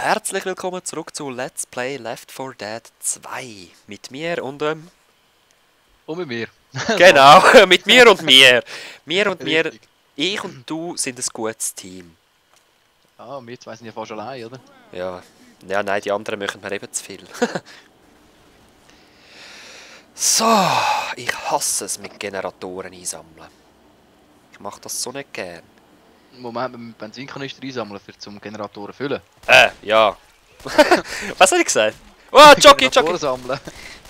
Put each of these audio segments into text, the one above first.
Herzlich willkommen zurück zu Let's Play Left 4 Dead 2. Mit mir und Und mit mir. Genau, mit mir und mir. Mir und mir, Richtig. ich und du sind ein gutes Team. Ah, wir zwei sind ja fast allein, oder? Ja, ja, nein, die anderen machen mir eben zu viel. So, ich hasse es mit Generatoren einsammeln. Ich mache das so nicht gern. Moment, wir müssen Benzinkanister einsammeln, für zum Generatoren füllen. Ja. Was habe ich gesagt? Oh, Jockey, Generatoren Jockey! sammeln.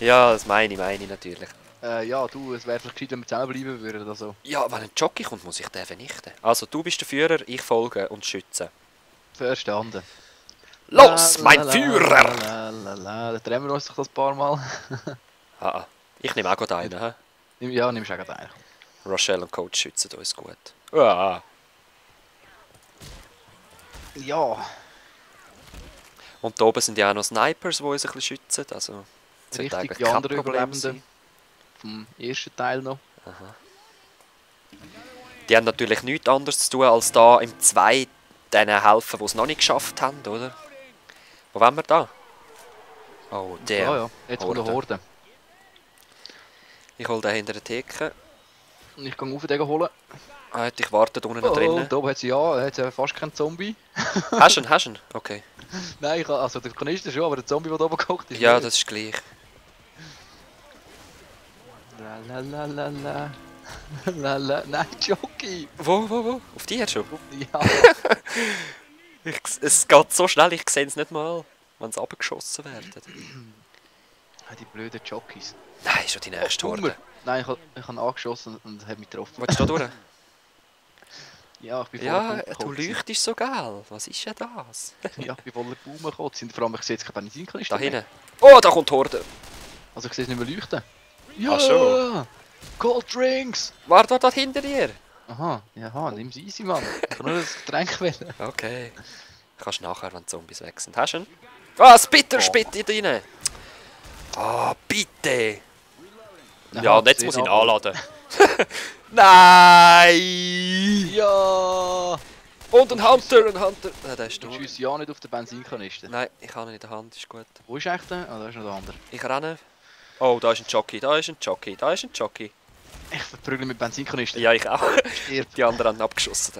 Ja, das meine ich natürlich. Ja, du, es wäre vielleicht gescheit, wenn wir zusammenbleiben würden oder so. Ja, wenn ein Jockey kommt, muss ich den vernichten. Also, du bist der Führer, ich folge und schütze. Verstanden. Los, mein Führer! Dann trennen wir uns doch das ein paar Mal. Ah, ich nehme auch gerade einen. He? Ja, nimmst du auch einen. Rochelle und Coach schützen uns gut. Ah. Ja, Und da oben sind ja auch noch Snipers, die uns ein bisschen schützen. Also, das sollte richtig, eigentlich die kein anderen Problem Überlebenden. sein. Vom ersten Teil noch. Die haben natürlich nichts anderes zu tun, als da im 2 denen helfen, die es noch nicht geschafft haben, oder? Wo wollen wir da? Oh, der. Ja, ja, jetzt kommt eine Horde. Ich hole den hinter der Theke. Und ich gehe auf den holen. Ich warte unten Oh, drinnen. da oben hat sie ja fast keinen Zombie. Hast du ihn? Hast du ihn? Okay. Nein, also der Kanister schon, aber der Zombie, der da oben gehockt ist. Ja, nicht. das ist gleich. La la la la la la. Nein, Jockey! Wo? Auf die her schon? Ja, Es geht so schnell, ich sehe es nicht mal, wenn sie abgeschossen werden. die blöden Jockeys. Nein, schon die nächste Hummer. Horde. Nein, ich habe angeschossen und habe mich getroffen. Willst du da durch? Ja, ich bin Ja, voller du leuchtest so geil. Was ist denn das? Ja, ich bin voller Baum gekommen. Vor allem, ich sehe jetzt keine Benzinkanister Da mehr. hinten. Oh, da kommt die Horde. Also ich sehe es nicht mehr leuchten. Ja! Ach so. Cold Drinks! Warte da hinter dir. Aha, ja, nimm sie easy, Mann. Ich kann nur ein Getränk wählen. Okay. Kannst nachher, wenn die Zombies weg sind. Hast du ihn? Ah, das Bitterspit in rein. Ah, bitte. Ja, und jetzt muss ich ihn anladen. Nein! Ja! Und ein Hunter. Der ist Du tot. schiessst ja nicht auf den Benzinkanister. Nein, ich habe ihn in der Hand, ist gut. Wo ist echt der? Ah, da ist noch der andere. Ich renne. Oh, da ist ein Jockey, da ist ein Jockey, da ist ein Jockey. Ich verprügle mit Benzinkanister. Ja, ich auch. Stirb. Die anderen haben abgeschossen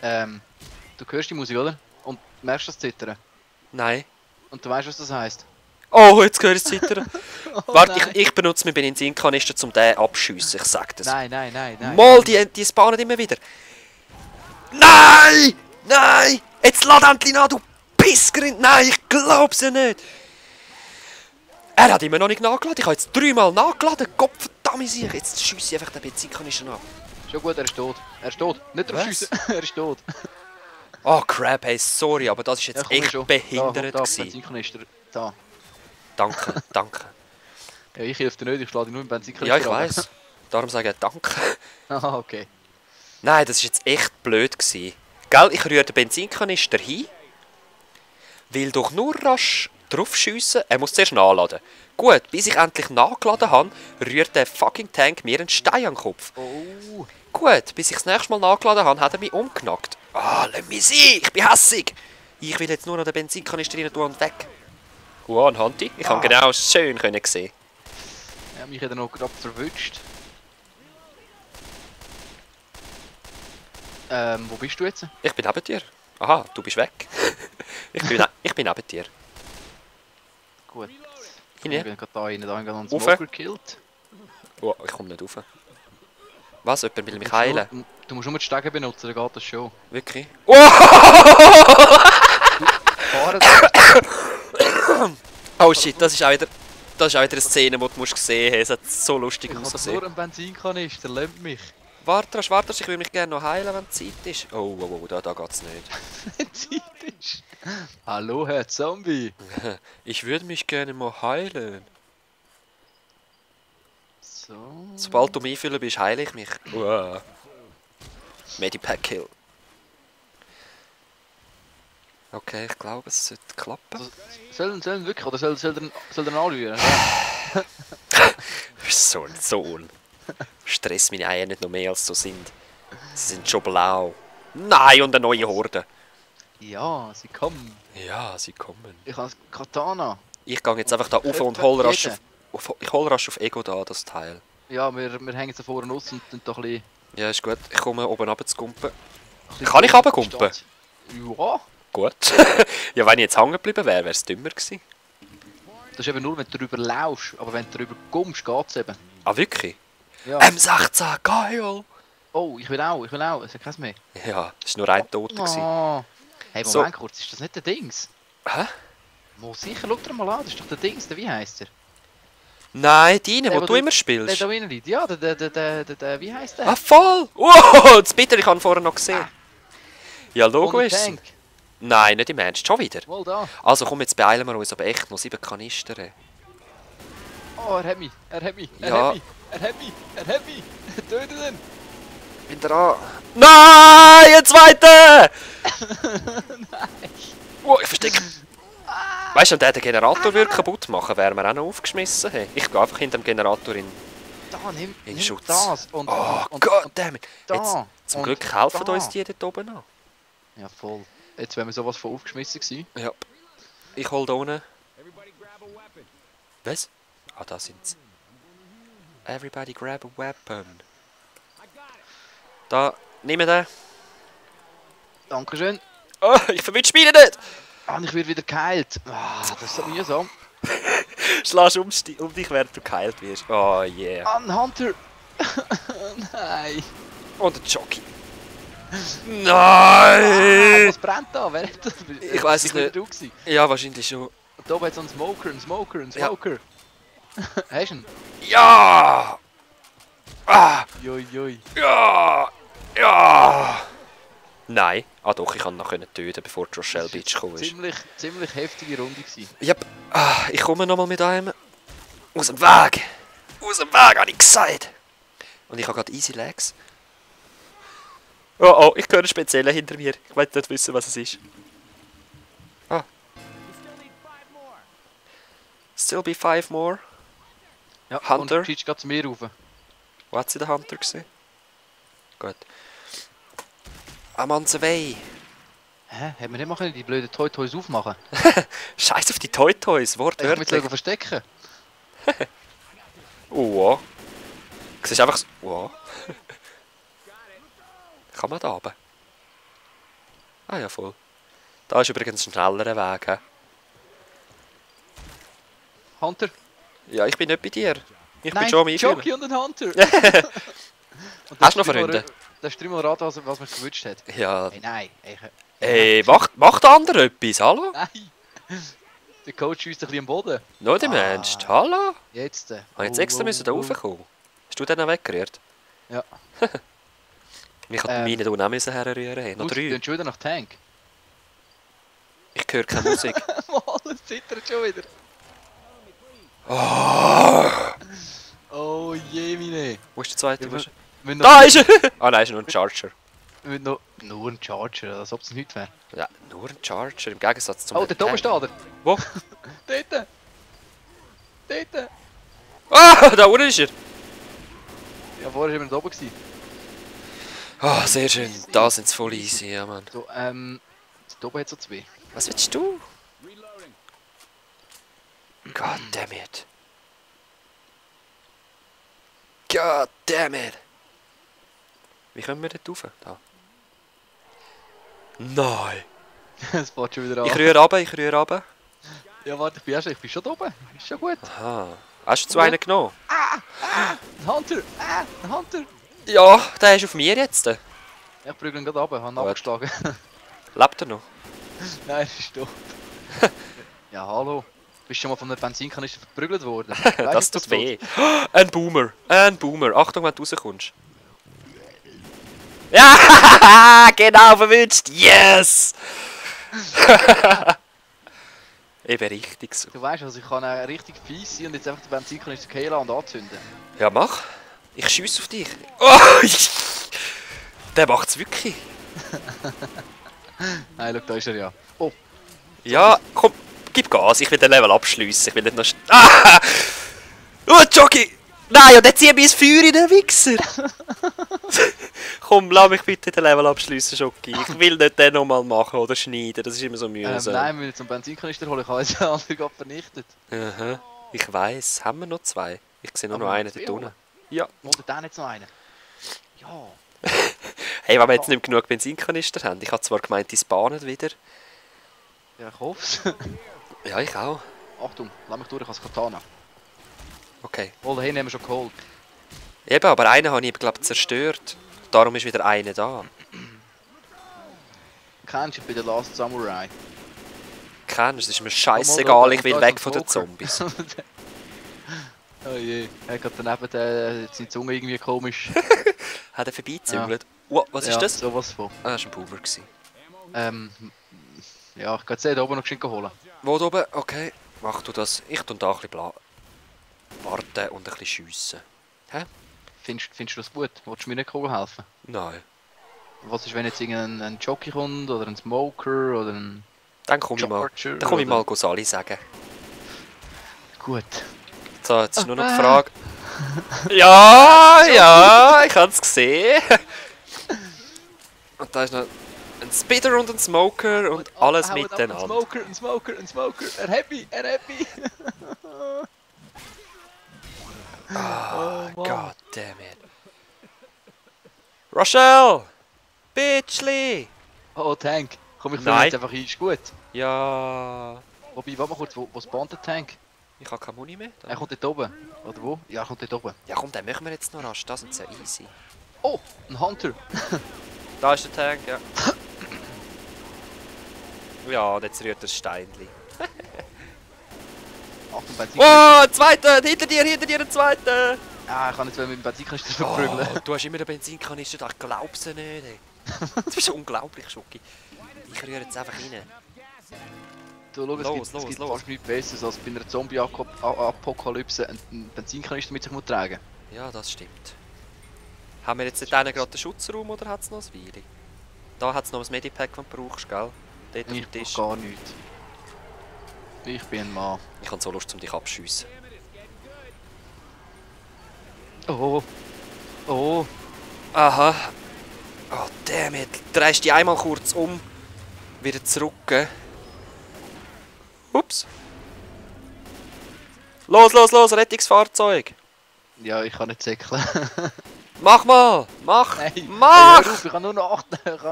dann. Du hörst die Musik, oder? Und merkst das Zittern. Nein. Und du weißt, was das heisst. Oh, jetzt höre ich es zittern. Oh, Warte, nein. ich benutze meinen Benzinkanister, um den abschiessen, ich sag das. Nein. Mal, die spawnen immer wieder. Nein! Nein! Jetzt lad endlich nach, du Pissgrind! Nein, ich glaub's ja nicht! Er hat immer noch nicht nachgeladen, ich habe jetzt 3-mal nachgeladen, Gottverdammt sich! Jetzt schiesse ich einfach den Benzinkanister ab. Schon gut, er ist tot. Er ist tot. Nicht drauf Was? schiessen. Er ist tot. Oh crap, hey, sorry, aber das ist jetzt Ja, komm echt schon. behindert Da, gewesen. Benzinkanister. Da. Danke, danke. Ja, ich helfe dir nicht, ich schlage dich nur im Benzinkanister Ja, ich ab. weiss. Darum sage ich danke. Aha, okay. Nein, das war jetzt echt blöd gewesen. Gell, ich rühre den Benzinkanister hin, will doch nur rasch drauf schiessen. Er muss zuerst nachladen. Gut, bis ich endlich nachgeladen habe, rührt der fucking Tank mir einen Stein an den Kopf. Oh. Gut, bis ich das nächste Mal nachgeladen habe, hat er mich umgenackt. Ah, lass mich sein, ich bin hässig. Ich will jetzt nur noch den Benzinkanister rein tun und weg. Oh, ein Hanti. Ich habe genau schön sehen. Ja, mich hat er noch gerade verwünscht. Wo bist du jetzt? Ich bin neben dir. Aha, du bist weg. ich bin neben dir. Gut. Hinein. Ich bin gerade da rein, da haben wir einen Rauf. Smoker gekillt. Oh, ich komme nicht rauf. Was? Jemand will mich heilen? Du musst nur die Stege benutzen, dann geht das schon. Wirklich? Oh! Fahren. Oh shit, das ist auch wieder eine Szene, die du musst sehen musst. Es hat so lustig Ich habe ausgesehen. nur einen Benzinkanister, lass mich. Warte, ich will mich gerne noch heilen, wenn Zeit ist. Oh, da geht's nicht. Zeit ist. Hallo, Herr Zombie. Ich würde mich gerne mal heilen. So. Sobald du mich einfüllen bist, heile ich mich. Uah. Medipack Kill. Okay, ich glaube, es sollte klappen. Also, sollen wirklich, oder soll der anrühren? Du bist so ein Sohn. Stress meine Eier nicht noch mehr als so sind. Sie sind schon blau. Nein, und eine neue Horde. Ja, sie kommen. Ja, sie kommen. Ich habe das Katana. Ich gehe jetzt einfach da rauf und hol rasch ich hol rasch auf Ego da, das Teil. Ja, wir hängen so vorne aus und dann doch ein bisschen... Ja, ist gut. Ich komme oben runter zu gumpen. Kann ich runtergumpen? Ja. Gut. Ja, wenn ich jetzt hängen geblieben wäre, wäre es dümmer gewesen. Das ist eben nur, wenn du drüber laufst. Aber wenn du drüber kommst, geht es eben. Ah, wirklich? Ja. M16, geil! Oh, ich will auch. Es hat keins mehr. Ja, das war nur ein Toter. Oh. Hey, So. Moment kurz, ist das nicht der Dings? Hä? Wo sicher, schau dir mal an, das ist doch der Dings, wie heisst der? Nein, deine, Der, wo wo du du- immer Der spielst. da drinnen liegt. Ja, der, wie heisst der? Ah, voll! Wow, das bitte, ich habe ihn vorher noch gesehen. Ja, Logo Ohne ist es. Tank. Nein, nicht im Ernst, schon wieder. Wohl da. Also komm, jetzt beeilen wir uns, aber echt noch 7 Kanister. Oh, er hat mich. Er hat mich. Er Ja. hat mich. Er hat mich. Er hat mich. Töte den. Bin dran. Nein, ein zweiter! Nein. Wow, ich verstecke. Weißt du, wenn der den Generator würde kaputt machen, wären wir auch noch aufgeschmissen. Hey. Ich gehe einfach hinter dem Generator in Da, nimm Schutz. das. Und, Oh, und goddammit. da. Jetzt, zum und Glück helfen da. uns die dort oben an. Ja, voll. Jetzt wären wir sowas von aufgeschmissen gewesen. Ja. Ich hol da unten. Was? Ah, da sind's. Everybody grab a weapon. Da, nimm den. Dankeschön. Oh, ich verwünsche mich nicht! Ah, und ich werde wieder geheilt. Ah, das ist so mühsam. Schlägst um dich, während du geheilt wirst. Oh yeah. An Hunter. Nein. Und ein Jockey. Nein! Was brennt da? Wer hat das? Ich weiss es bin nicht. du gewesen. Ja, wahrscheinlich schon. Und da oben hat so einen Smoker. Ja. Hast du ihn? Ja! Ah! Jui, jui. Ja! Ja! Nein. Ah doch, ich kann noch töten, bevor die Rochelle Beach gekommen ist. Ziemlich heftige Runde gewesen. Yep. Ah, ich komme nochmal mit einem. Aus dem Weg! Aus dem Weg, habe ich gesagt! Und ich habe gerade easy legs. Oh oh, ich höre einen Speziellen hinter mir. Ich will nicht wissen, was es ist. Ah. Still be 5 more. Ja, Hunter. und geht zu mir rauf. Wo hat sie den Hunter gesehen? Gut. I'm on the way. Hä? Hätten wir nicht mal können die blöden Toy-Toys aufmachen? Scheiß auf die Toy-Toys, Ich kann mich wortwörtlich. jetzt verstecken. Oh. Du siehst einfach so. Oh. Kann man da runter? Ah ja, voll. Da ist übrigens ein schnellerer Weg. He? Hunter? Ja, ich bin nicht bei dir. Ich Nein, bin schon am Einfühlen. Jockey und ein Hunter. Und Hast du noch dreimal- Freunde? Das ist dreimal raten, was mich gewünscht hat. Ja. Hey, nein. Hey, Ey, macht der andere etwas? Hallo? nein. Der Coach schießt ein bisschen am Boden. Nicht im Ernst? Hallo? Jetzt. Habe jetzt extra müssen da raufkommen. Hast du den auch weggerührt? Ja. Ich hätte meine da unten auch müssen herrühren. Hey, noch Musik 3. tönt schon wieder nach Tank. Ich höre keine Musik. Mal, es zittert schon wieder. Oh je, meine. Wo ist der zweite? Wir Wo ist er? müssen Da ist er! Ah nein, ist nur ein Charger. Wir müssen noch... Nur ein Charger, als ob es nichts wäre. Ja, nur ein Charger, im Gegensatz zum... Oh, der oben steht er. Wo? Dort. Dort. Ah, da unten ist er! Ja, vorher waren wir da oben gewesen. Ah, sehr schön. Da sind sie voll easy, ja Mann. So, da oben hat es so zwei. Was willst du? God damn it. God damn it. Wie kommen wir dort rauf? Da. Nein. Es fährt schon wieder an. Ich rühre runter. Ja, warte, ich bin schon da oben. Ist schon gut. Aha. Hast du zu einen genommen? Ein Hunter! Ein Hunter! Ja, der ist auf mir jetzt. Ich prügel ihn gerade runter, habe ihn Gut. abgeschlagen. Lebt er noch? Nein, er ist tot. Ja, hallo. Bist du schon mal von einem Benzinkanister verprügelt worden? Das tut weh. Ein Boomer. Ein Boomer. Achtung, wenn du rauskommst. Ja, genau, verwünscht. Yes! Eben richtig so. Du weißt also, ich kann auch richtig fies sein und jetzt einfach den Benzinkanister fallen lassen und anzünden. Ja, mach. Ich schiesse auf dich. Oh, der macht's wirklich. Nein, schau, da ist er ja. Oh, Ja, komm, gib Gas. Ich will den Level abschliessen. Ich will nicht noch... Ah! Oh, Jockey! Nein, und dann zieh mich ins Feuer in den Wichser! Komm, lass mich bitte den Level abschliessen, Schoki. Ich will nicht den nochmal machen oder schneiden, das ist immer so mühsam. Nein, wenn ich zum Benzinkanister hole, ich habe jetzt andere gerade vernichtet. Aha, ich weiss. Haben wir noch zwei? Ich sehe nur Aber noch wir einen müssen dort zwei unten. holen. Ja. Oder den jetzt noch einen? Ja. Hey, wenn wir jetzt nicht mehr genug Benzinkanister haben. Ich habe zwar gemeint, die spawnen wieder. Ja, ich hoffe es. Ja, ich auch. Achtung, lass mich durch, ich habe das Katana. Okay. Hol dahin, haben wir schon geholt. Eben, aber einen habe ich, glaube ich, zerstört. Darum ist wieder einer da. Kennst du bei der Last Samurai? Kennst du? Es ist mir scheißegal, ich will weg von den Zombies. Oh je, er hat gerade daneben seine Zunge irgendwie komisch. Hat er vorbeizügelt? Ja. Was ist das? Sowas von. Ah, das war ein Boomer. Ja, ich kann jetzt da oben noch geschwind holen. Wo da oben? Okay. Mach du das. Ich tue da ein bisschen warten und ein bisschen schiessen. Hä? Findest du das gut? Wolltest du mir nicht helfen? Nein. Was ist, wenn jetzt irgendein Jockey kommt, oder ein Smoker, oder ein Dann komme ich mal. Charger? Dann komme ich mal Sali sagen. Gut. So, jetzt ist nur noch die Frage. Ja, ich habe es gesehen. Und da ist noch ein Spitter und ein Smoker und alles miteinander. Ein Smoker. Er happy. Oh, God damn it. Rochelle! Bitchli! Oh, Tank. Komm, ich Nein. jetzt einfach ein, ist gut. Ja. Wobei, warte mal kurz, wo spawnt der Tank? Ich habe keine Muni mehr. Da. Er kommt dort oben. Oder wo? Ja, er kommt dort oben. Ja komm, den machen wir jetzt noch rasch. Das ist ja easy. Oh, ein Hunter. Da ist der Tank, ja. Ja, und jetzt rührt das Steinli. Achtung, Benzin. Oh, ein zweiter! Hinter dir ein zweiter! Ah, ich kann jetzt mit dem Benzinkanister verprügeln. Oh, du hast immer den Benzinkanister da, ich glaub's ja nicht. Ey. Das ist unglaublich, Schoki. Ich rühre jetzt einfach rein. Du, schau, es gibt fast nichts Besseres, als bei einer Zombie-Apokalypse einen Benzinkanister mit sich tragen. Ja, das stimmt. Haben wir jetzt dort gerade den Schutzraum oder hat es noch ein Weile? Da hat es noch ein Medipack, das du brauchst, gell? Dort auf dem Tisch. Gar nichts. Ich bin ein Mann. Ich habe so Lust, um dich abzuschiessen. Oh. Oh. Aha. Oh, damn it. Drehst dich einmal kurz um. Wieder zurück. Ups. Los, Rettungsfahrzeug. Ja, ich kann nicht säckeln. Mach mal, mach, Nein. mach! Hey, hör auf, ich habe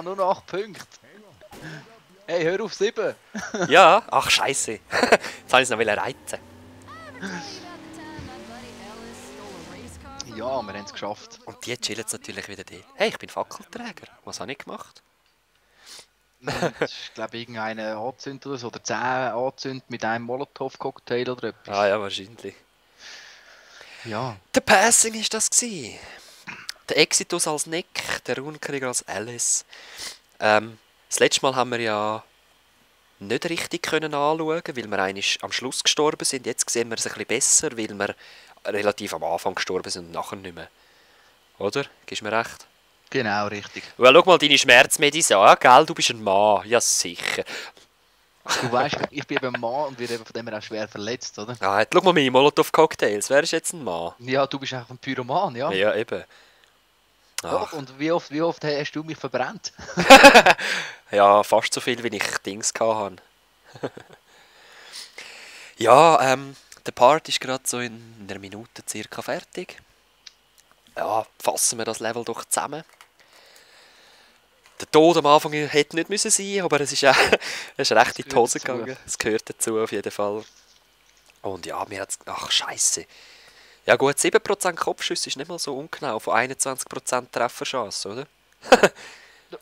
nur noch 8 Punkte. Hey, hör auf 7. Ja, ach scheiße. Jetzt wollte ich es noch reizen. Ja, wir haben es geschafft. Und die chillen jetzt natürlich wieder dort. Hey, ich bin Fackelträger. Was habe ich gemacht? Das ist, glaube ich, irgendeine anzündet oder so. Oder 10 anzündet mit einem Molotow-Cocktail oder etwas. Ah ja, wahrscheinlich. Ja. Der Passing war das gewesen. Der Exitus als Nick, der Runenkrieger als Alice. Das letzte Mal haben wir ja nicht richtig können anschauen, weil wir eigentlich am Schluss gestorben sind. Jetzt sehen wir es ein bisschen besser, weil wir relativ am Anfang gestorben sind und nachher nicht mehr. Oder? Gibst du mir recht? Genau, richtig. Ja, schau mal deine Schmerzmedizin an, gell? Du bist ein Mann. Ja, sicher. Du weißt, ich bin eben ein Mann und werde von dem her auch schwer verletzt, oder? Ah, jetzt schau mal meine Molotow-Cocktails. Wer ist jetzt ein Mann? Ja, du bist einfach ein Pyroman, ja? Ja, eben. Ach. Und wie oft hast du mich verbrannt? Ja, fast so viel, wie ich Dings hatte. Ja, der Part ist gerade so in einer Minute circa fertig. Ja, fassen wir das Level doch zusammen. Der Tod am Anfang hätte nicht müssen sein, aber es ist, es ist recht in die Hose gegangen. Es gehört dazu auf jeden Fall. Und ja, mir hat's... Ach, scheisse. Ja gut, 7% Kopfschuss ist nicht mal so ungenau von 21% Trefferchance, oder?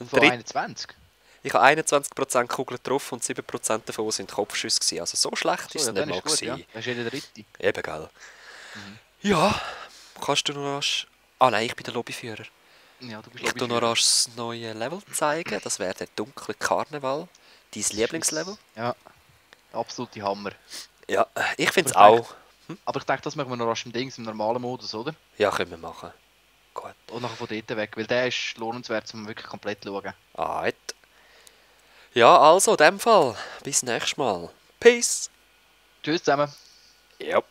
Von 21? Ich habe 21% Kugeln getroffen und 7% davon sind Kopfschüsse gewesen. Also so schlecht ist es nicht mal gut, ja. gewesen. Das ist ja der dritte. Eben, gell. Ja, kannst du noch rasch... Ah nein, ich bin der Lobbyführer. Ja, du bist Ich tu noch rasch das neue Level zeigen. Das wäre der dunkle Karneval. Dein Lieblingslevel. Ja, absolute Hammer. Ja, ich finde es Aber ich auch. Aber ich denke, das machen wir noch rasch im Dings, im normalen Modus, oder? Ja, können wir machen. Gut. Und nachher von dort weg, weil der ist lohnenswert, um wirklich komplett zu schauen. Alright. Ja, also, in dem Fall. Bis nächstes Mal. Peace. Tschüss zusammen. Ja.